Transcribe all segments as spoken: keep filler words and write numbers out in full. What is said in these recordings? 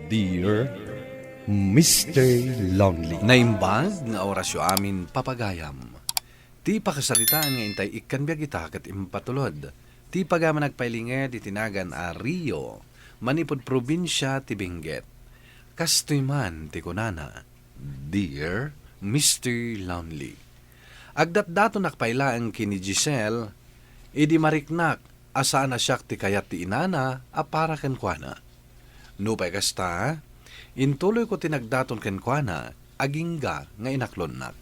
Dear Mister Lonely. Naimbag nga orasyo amin, papagayam. Ti pakasaritaan nga intay ikkan biag ita ket impatulod ti pagayam a nagpailinged iti nagan a Rio, manipud probinsia ti Benguet. Kastoy man ti kunana, Dear Mister Lonely. Agdatdatonak pay laeng ken ni Giselle, idi mariknak a saan a siak ti kayat ti inana a para kenkuana. Nupay kasta, intuloyko ti nagdaton kenkuana agingga nga inaklonnak.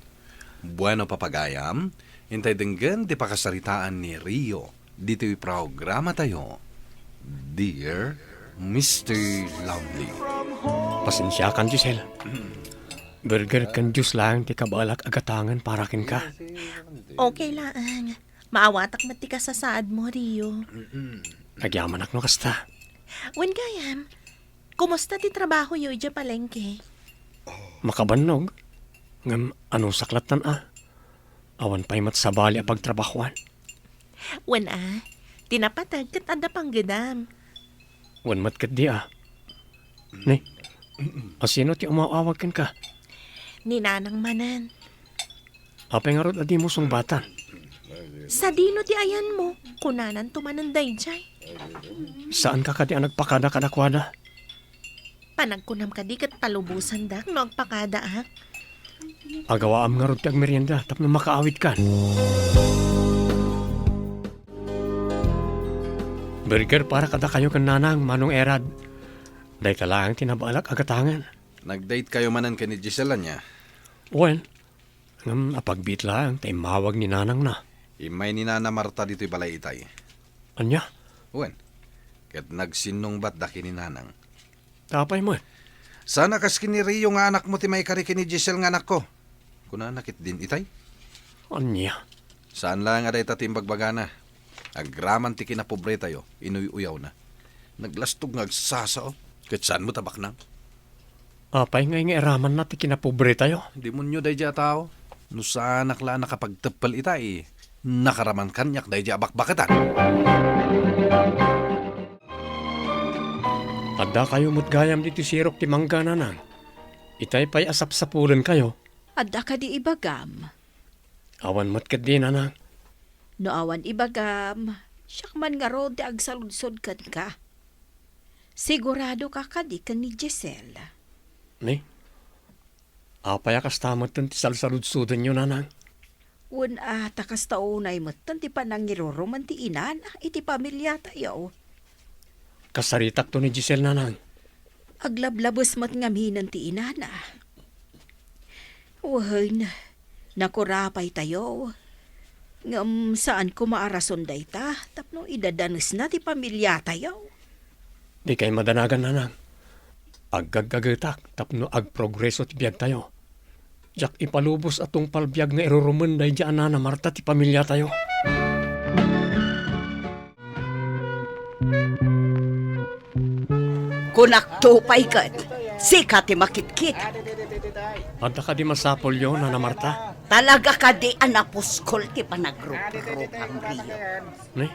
Bueno, papagayam, intay denggen ti pakasaritaan ni Rio ditoy programatayo, Dear Mister Lonely. Pasensiakan, Giselle. Berger ken Dios laeng ti kabaelak a gatangen para kenka. Okay laeng. Maawatak met ti kasasaadmo, Rio. Agyamanak no kasta. Wen gayam, kumusta ti trabahoyo idiay palengke? Makabannog. Ngem anusak lattan a. Awan pay met sabali a pagtrabahoan. Wen a, ti napateg ket adda panggedam. Wen met ketdi a. Ni, asino ti umaw-awag kenka? Ni Nanang manen. Apay ngarud a dimo sungbatan? Sadino ti ayanmo? Kunananto manen daydiay. Saanka kadi a nagpakada kadakuada? Panagkunam kadi ket palubosandak no agpakadaak? Agawaam ngarud ti agmerienda tapno makaawidkan. Burger para kadakayo ken Nanang, Manong Erad. Dayta laeng ti nabaelak a gatangen. Nag-date kayo manen ken ni Giselle, ania? Wen, ngem apagbiit laeng ta immawag ni Nanangna. Immay ni Nana Marta ditoy balay itay. Ania? Wen, ket nagsinnungbatda ken ni Nanang. Apay met? Saan a kas ken ni Rio nga anakmo ti maikari ken ni Giselle nga anakko. Kunana ketdin itay. Ania? Saan laeng a dayta ti imbagbagana. Agraman ti kinapobretayo, inuy-uyawna. Naglastog nga agsasao, ket saan met a baknang. Apay ngay nga iramanna ti kinapobretayo? Demonio daydiay a tao. No saanak la a nakapagteppel itay, nakaraman kaniak daydiay a bakbaketan. Addakayo met gayam ditoy sirok ti mangga, Nanang. Itay pay a sapsapulenkayo. Adda kadi ibagam? Awan met ketdi, Nanang. No awan ibagam, siak man ngarud ti agsaludsod kenka. Siguradoka kadi ken ni Giselle? Ni? Apay a kasta metten ti salsaludsodenyo, Nanang? Wen a, ta kasta unay metten ti panangirurumen ti inana iti pamiliatayo. Kasaritakto ni Giselle, Nanang. Aglablabes met ngaminen ti inana. Wen, nakurapaytayo. Ngem saan koma a rason dayta tapno idadanesna ti pamiliatayo. Dikay madanagan, Nanang. Aggaggagetak tapno agprogreso ti biagtayo. Diak ipalubos a tungpal biag nga irurumen daydiay a Nana Marta ti pamiliatayo. Kunakto pay ket, sika ti makitkita. Adda kadi masapulyo, Nana Marta? Talaga kadi a napuskol ti panagrupropam, Rio? Ni,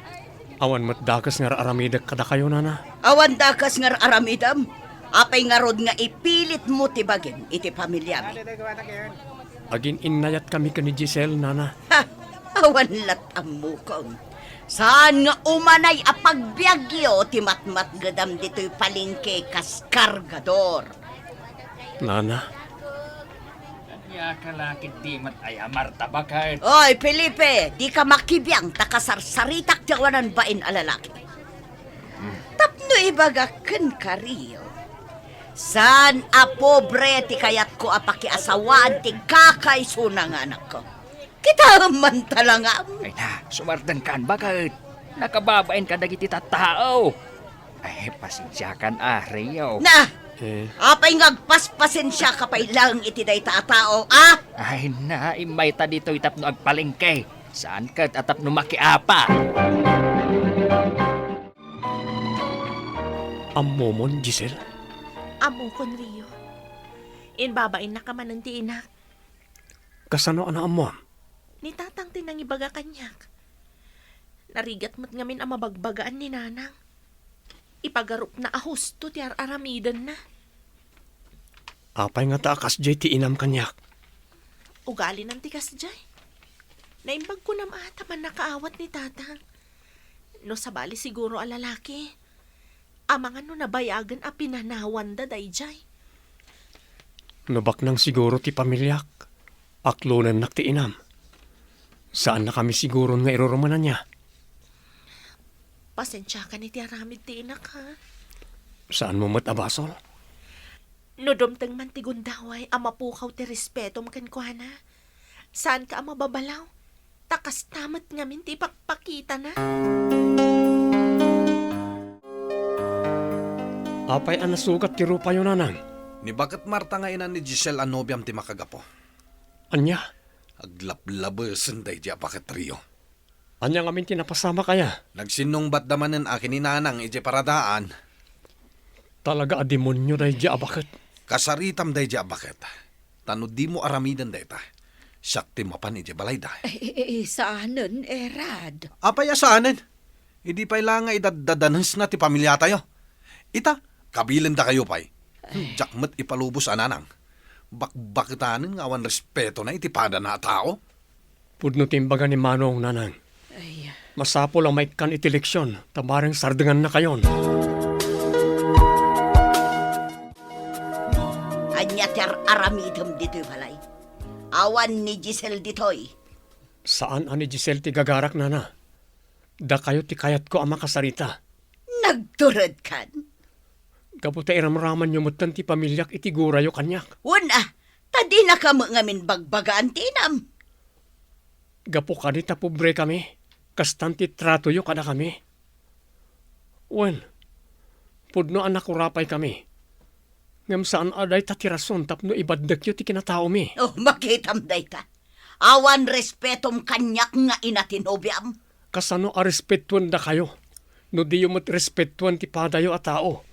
awan met dakes nga ar-aramidek kadakayo, Nana. Awan dakes nga ar-aramidem? Apay ngarud nga ipilitmo ti bagim iti pamiliami? Agin-innayatkami ken ni Giselle, Nana. Ha! Awan lat' ammokon. Saan nga umanay a pagbiagyo ti matmatgedam ditoy palengke kas kargador. Nana. Ania ka la ketdi met aya, Marta, baket? Oy, Felipe, dika makibiang ta kasarsaritak ti awanan bain a lalaki. Tapno ibagak kenka, Rio, saan a pobre ti kayatko a pakiasawaan ti kakaisuna nga anakko. Kitaem man talangam. Ay na, sumardenkan, baket? Nakababain kadagiti tattao. Ay, pasensiakan a, Rio. Na! Eh. Apay nga agpaspasensiaka pay laeng iti dayta a tao, a? Ay na, immayta ditoy tapno agpalengke. Saan ket a tapno makiapa. Ammomon, Giselle? Ammokon, Rio. Imbabainnaka manen ti inak. Kasano a naammoam? Ni Tatang ti nangibaga kaniak. Narigat met ngamin a mabagbagaan ni Nanang. Ipagarupna a husto ti ar-aramidenna. Apay ngata a kasdiay ti inam kaniak? Ugalinan ti kasdiay. Naimbag kunam a ta mannakaawat ni Tatang. No sabali siguro a lalaki, amangan no nabayagen a pinanawanda daydiay. No baknang siguro ti pamiliak, aklonennak ti inam. Saannakami siguron nga irurumenanna. Pasensiakan iti aramid ti inak, ha? Saanmo met a basol? No dumteng man ti gundaway a mapukaw ti respetom kenkuana, saanka a mababalaw, ta kasta met ngamin ti ipakpakitana. Apay a nasugat ti rupayo, nanang? Ni baket Marta nga ina ni Giselle a nobiam ti makagapu. Ania? Aglablabesen daydiay a baket, Rio. Ania ngamin ti napasamak aya? Nagsinnungbatda manen a ken ni nanang idiay paradaan. Talaga a demonio daydiay a baket. Kasaritam daydiay a baket. Ta no dimo aramiden dayta, siak ti mapan idiay balayda. Eh, eh, eh, saanen, Erad? Apay a saanen? Idi pay la nga idaddadanesna ti pamiliatayo. Ita, kabilendakayo pay. Ay. Diak met ipalubos a nanang. Bakbaketanen nga awan respetona iti padana a tao. Pudno ti imbaga ni Manong, nanang. Ay. Masapul a maikkan iti leksion, ta bareng sardengannakayon. Ania ti ar-aramidem ditoy balay? Awan ni Giselle ditoy. Saan a ni Giselle ti gagarak, nana. Dakayo ti kayatko a makasarita. Nagturedkan? Gapu ta iramramanyo metten ti pamiliak iti gurayo kaniak. Wen a, ta dinaka met ngamin bagbagaan ti inam. Gapu kadi ta pobrekami, kastan ti tratoyo kadakami. Wen, pudno a nakurapaykami. Ngem saan a dayta ti rason tapno ibaddekyo ti kinataomi. Oh, makitam dayta. Awan respetom kaniak nga ina ti nobiam. Kasano a respetuendakayo no diyo met respetuen ti padayo a tao?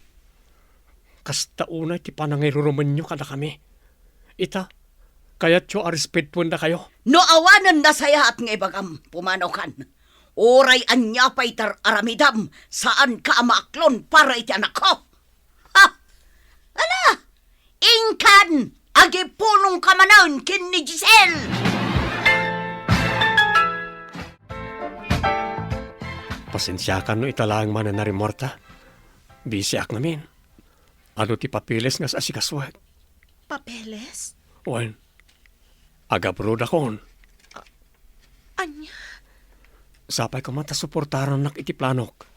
Kasta unay ti panangirurumenyo kadakami. Ita, kayatyo a respetuendakayo? No awanen nasayaat nga ibagam, pumanaw kan. Uray ania pay ti ar-aramidam, saanka a maaklon para iti anakko. Ha? Ala! Inkan! Agipulongka manen ken ni Giselle! Pasensiakan no ita laeng manen a rimmuarta. Bisiak ngamin. Adu ti papeles nga asikasuek? Papeles? Wen, agabrodakon. Ania? Sapay koma ta suportarannak iti planok.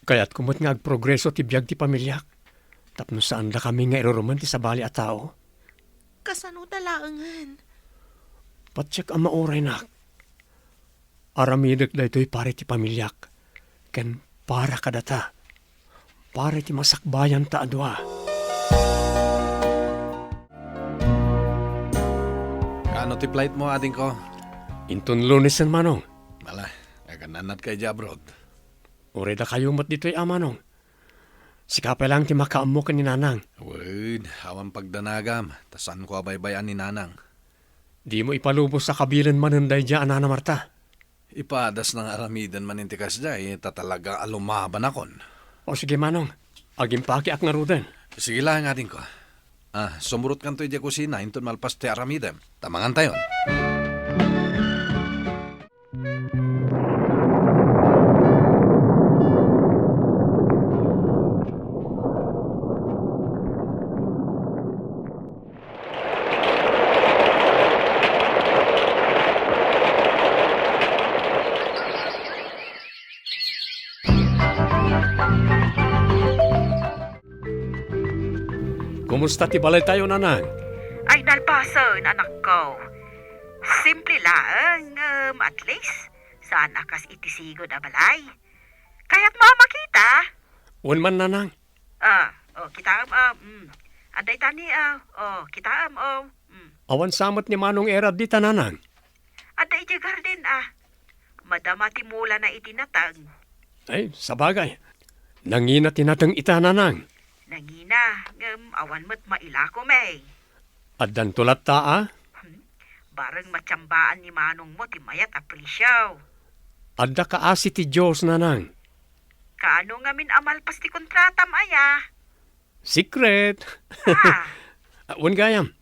Kayatko met nga agprogreso ti biag ti pamiliak, tapno saandakami nga irurumen ti sabali a tao. Kasano ta laengen? Patiek a mauraynak. Aramidek daytoy para iti pamiliak, ken para kadata, para iti masakbayanta a dua. Kaano ti flightmo, adingko? Inton Lunesen, Manong. Ala, agan-annadka idiay abroad? Uray dakayo met ditoy a, Manong. Sika pay laeng ti makaammo ken ni Nanang. Wen, awan pagdanagam, ta saanko a baybay-an ni Nanang. Dimo ipalubos a kabilen manen daydiay a Nana Marta. Ipaadasna nga aramiden manen ti kasdiay, ta talaga a lumabanakon. O sige, Manong, agimpakiak ngaruden. Sige laeng, adingko. Ah, sumurotkanto idiay kusina, inton malpas ti aramidem, ta mangantayon. Kumusta ti balaytayo, Nanang? Ay, nalpasen, anakko. Simple laeng, ngem at least, saan a kas iti sigud a balay. Kayatmo a makita? Wen man, Nanang. Ah, oh, kitaem, ah, mm. Adda itani, ah, oh, kitaem, oh, mm. Awan sa met ni Manong Erad dita, Nanang. Adda idiay garden, ah. Madama ti mulana iti nateng. Ay, sabagay. Nangina ti nateng ita, Nanang. Nangina, ngem awan met mailako, may. Addanto latta, a? Hmm. Bareng matiambaan ni manongmo ti mayat a presio. Adda kaasi ti Dios, Nanang. Kaano ngamin a malpas ti kontratam, aya? Secret. Ah. Ah, wen gayam.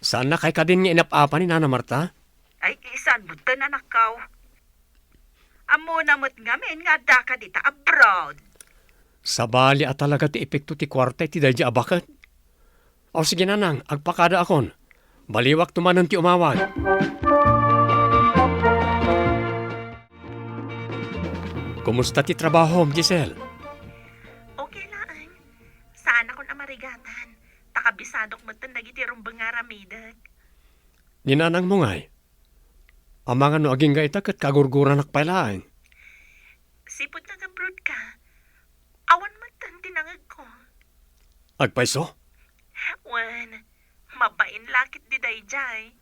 Saannakay kadin nga inap-apa ni Nana Marta? Ay, saan metten, anakko? Ammona met ngamin nga addaka dita abroad. Sabali a talaga ti epekto ti kuarta iti daydi a baket. O sige, nanang, agpakadaakon. Baliwakto manen ti umawag. Kumusta ti trabahom, Giselle? Okay laeng. Saanakon a marigatan. Ta kabisadok metten dagiti rumbeng nga aramidek. Ni nanangmo ngay? Amangan no agingga ita ket kagurguranak pay laeng. Sipud nag-abroad ka, awan metten ti nangegko. Agpayso? Wen, mabain la ket di daydiay.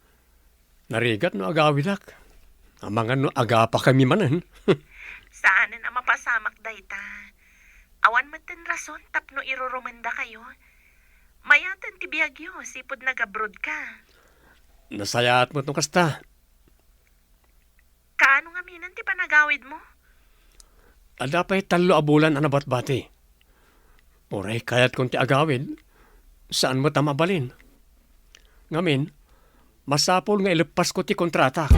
Narigat no agawidak. Amangan no agapakami manen. Saanen a mapasamak dayta. Awan metten rason tapno irurumendakayo. Mayaten ti biagyo sipud nag-abroad ka. Nasayaat met no kasta. Kaano ngaminen ti panagawidmo? Adda pay tallo a bulan a nabatbati. Uray kayatkon ti agawid, saan met a mabalin. Ngamin, masapul nga ileppasko ti kontratak.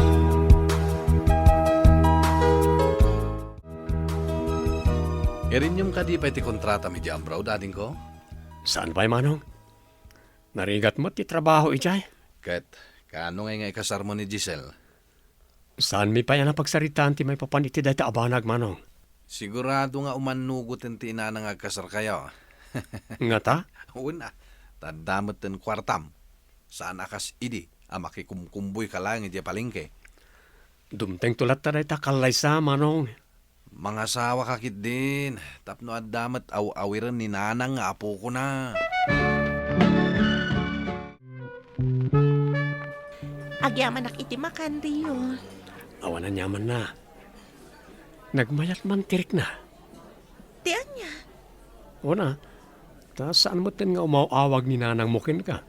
Irinyom kadi pay ti kontratam idiay abroad, adingko? Saan pay, manong? Narigat met ti trabaho idiay. Ket, kaano ngay nga ikasarmo ni Giselle? Saanmi pay a napagsaritaan ti maipapan iti dayta a banag, manong. Sigurado nga umannugoten ti inana nga agkasarkayo. Ngata? Wen a, ta adda metten kuartam. Saan a kas idi a makikumkumboyka laeng idiay palengke. Dumtengto latta dayta kallaysa, manong. Mangasawaka ketdin, tapno adda met aw-awiren ni nanang nga apokona. Agyamanak iti makan, Rio. Awan aniamanna. Nagmayat man ti rikna. Ti ania? Wen a, ta saan metten nga umaw-awag ni nanangmo kenka.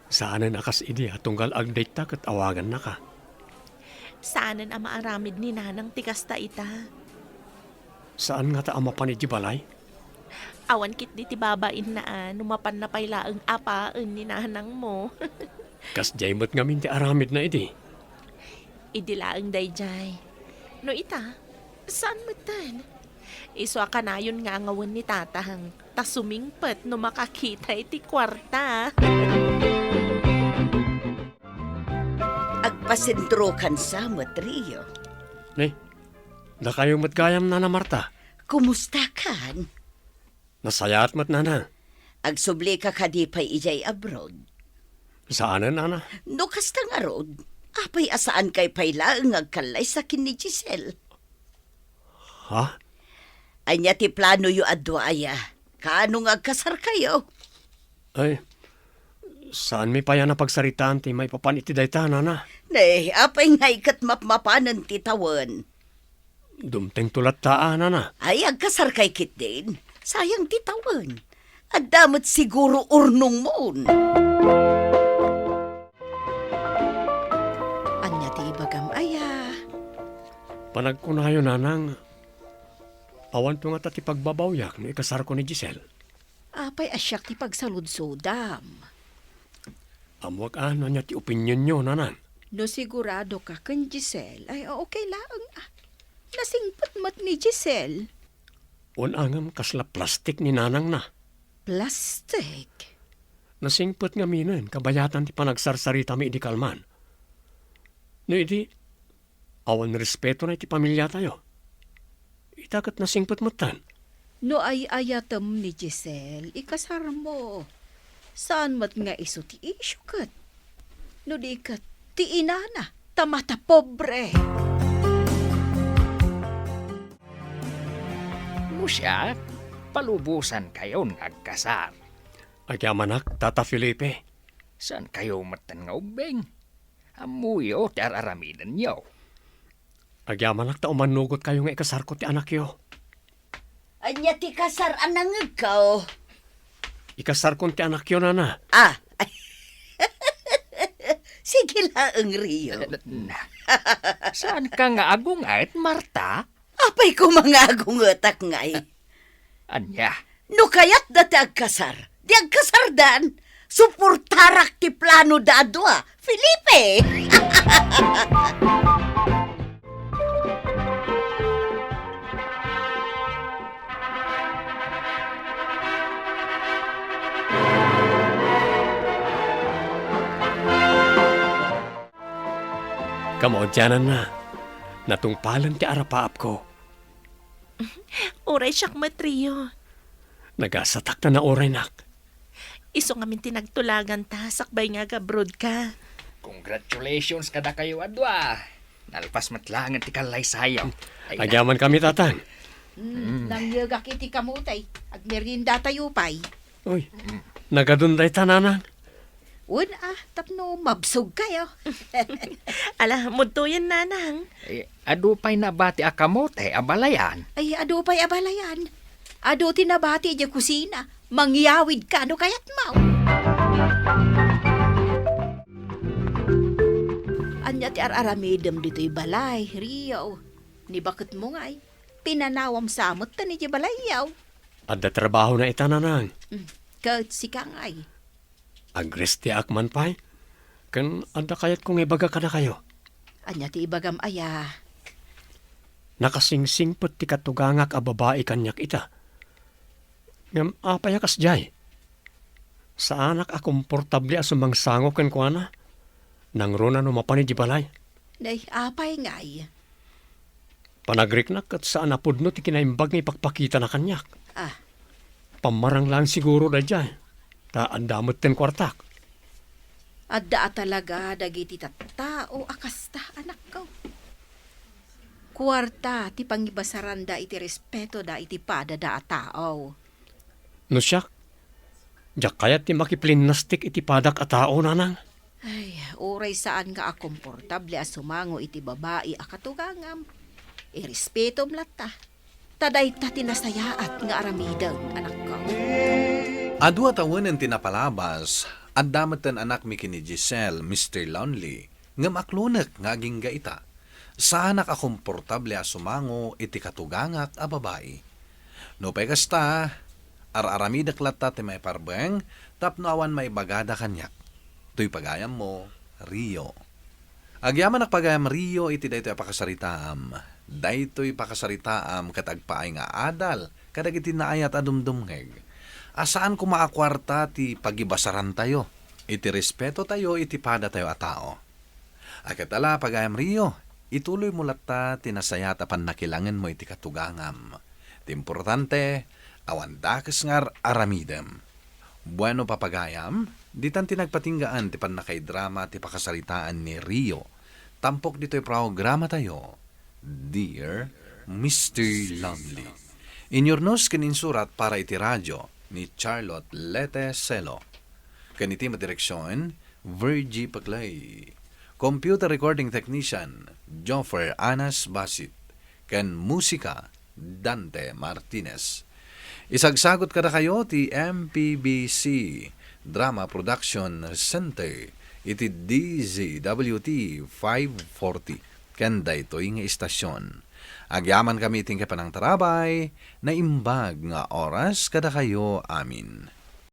Saanen a kas idi a tunggal agdayta ket awagannaka. Saanen a maaramid ni nanang ti kasta ita. Saan ngata a mapan idiay balay? Awan ketdi ti babainna a no mapanna pay laeng apaen ni nanangmo. Kasdiay met ngamin ti aramidna idi. Idi laeng daydiay. No ita, saan metten? Isu a kanayon nga angawen ni tatang, ta sumingpet no makakita iti kuarta. Agpasentrokan sa met, Rio. Ne, dakayo met gayam, Nana Marta. Kumusta kan? Nasayaat met, Nana. Agsublika kadi pay idiay abroad? Saanen, Nana. No kasta ngarud, apay a saankay pay laeng nga agkallaysa ken ni Giselle? Ha? Ania ti planoyo a dua aya? Kaano nga agkasarkayo? Ay, saanmi pay a napagsaritaan ti maipapan iti dayta, Nana. Ne, apay ngay ket mapmapanen ti tawen? Dumtengto latta a, Nana. Ay, agkasarkay ketdin. Sayang ti tawen. Adda met siguro urnongmon. Ania ti ibagam aya? Panagkunayo, Nanang, awanto ngata ti pagbabawiak no ikasarko ni Giselle. Apay a siak ti pagsaludsodam? Ammoak a no ania ti opinionyo, Nanang. No siguradoka ken Giselle, ay, okay laeng a. Nasingpet met ni Giselle. Wen a ngem kasla plastik ni nanangna. Plastik? Nasingpet ngaminen kabayatan ti panagsarsaritami idi kalman. No idi, awan respetona iti pamiliatayo. Ita ket nasingpet metten. No ay-ayatem ni Giselle, ikasarmo. Saan met nga isu ti isyu ket? No di ket, ti inana, ta matapobre. No siak, palubosankayon nga agkasar. Agyamanak, Tata Felipe. Saankayo metten nga ubbing? Ammoyo ti ar-aramidenyo. Agyamanak ta umannugotkayo nga ikasarko ti anakyo. Ania ti kasar a nangegko? Ikasarkon ti anakyo, Nana. Ah. Sige laeng, Rio. Na, saanka nga agunget, Marta? Apay koma nga agungetak ngay? Ania? No kayatda ti agkasar, di agkasardan. Suportarak ti plano da a dua, Felipe! Kamaudiananna, natungpalen ti arapaapko. Uray siak met, Rio. Nagasatak ta nauraynak. Isu ngamin ti nagtulaganta sakbay nga agabroad ka. Congratulations kadakayo a dua. Nalpas met laengen ti kallaysayo. Ay, na- Agyaman kami, Tatang. Hmm, nangyegak iti kamote. Agmeriendatayo pay. Uy, nagadun dayta, Nanang. Wen a, tapno mabsog kayo. Ala, mudtoyen, Nanang. Eh, adu pay nabati a kamote a balayan. Ay, adu pay a balayan. Adu ti nabati idiay kusina. Mangyawid ka no kayatmo. Ania ti ar-aramidem ditoy balay, Rio? Ni baketmo ngay, pinanawam sa met ta ni ti balayyo. Adda trabahona ita, Nanang. Mm, ket sika ngay? Agrestiak man pay, ken adda kayatko nga ibaga kadakayo. Ania ti ibagam aya? Nakasingsingpet ti katugangak a babai kaniak ita. Ngem apay a kasdiay? Saanak a komportable a sumangsango kenkuana. Nangruna no mapan idiay balay. Nay, apay ngay? Panagriknak ket saan a pudno ti kinaimbag nga ipakpakitana kaniak. Ah. Pammarang laeng siguro daydiay, ta adda metten kuartak. Adda a talaga dagiti tattao a kasta, anakko. Kuarta ti pangibasaranda iti respetoda iti padada a tao. No siak, diak kayat ti makiplinnastik iti padak a tao, Nanang. Ay, uray saan nga a komportable a sumango iti babai a katugangam, irespetom latta. Ta dayta ti nasayaat nga aramidem, anakko. Adu a tawenen ti napalabas, adda metten anakmi ken ni Giselle, Mister Lonely, ngem aklonek nga agingga ita. Saanak a komportable a sumango iti katugangak a babai. Nupay kasta, ar-aramidek latta ti maiparbeng tapno awan maibagada kaniak. Toy pagayammo, Rio. Agyamanak pagayam, Rio, iti daytoy a pakasaritaam. Daytoy pakasaritaam ket agpaay nga adal kadagiti naayat a dumdumngeg a saan koma a kuarta ti pagibasarantayo iti respetotayo iti padatayo a tao. A ket ala, pagayam Rio, ituloymo latta ti nasayaat a pannakilangenmo iti katugangam. Ti importante, awan dakes nga ar-aramidem. Bueno, papagayam, ditan ti nagpatinggaan ti pannakaidrama ti pakasaritaan ni Rio. Tampok ditoy programatayo, Dear Mister Lonely. Inyurnos ken insurat para iti radio ni Charlotte Lete Celo. Ken iti madireksion, Virgie Paclay. Computer recording technician, Joffer Anas Basit. Ken musika, Dante Martinez. Isagsagut kadakayo ti M P B C Drama Production Center iti D Z W T five forty ken daytoy nga istasion. Agyamankami iti panangtarabay, naimbag nga oras kadakayo amin.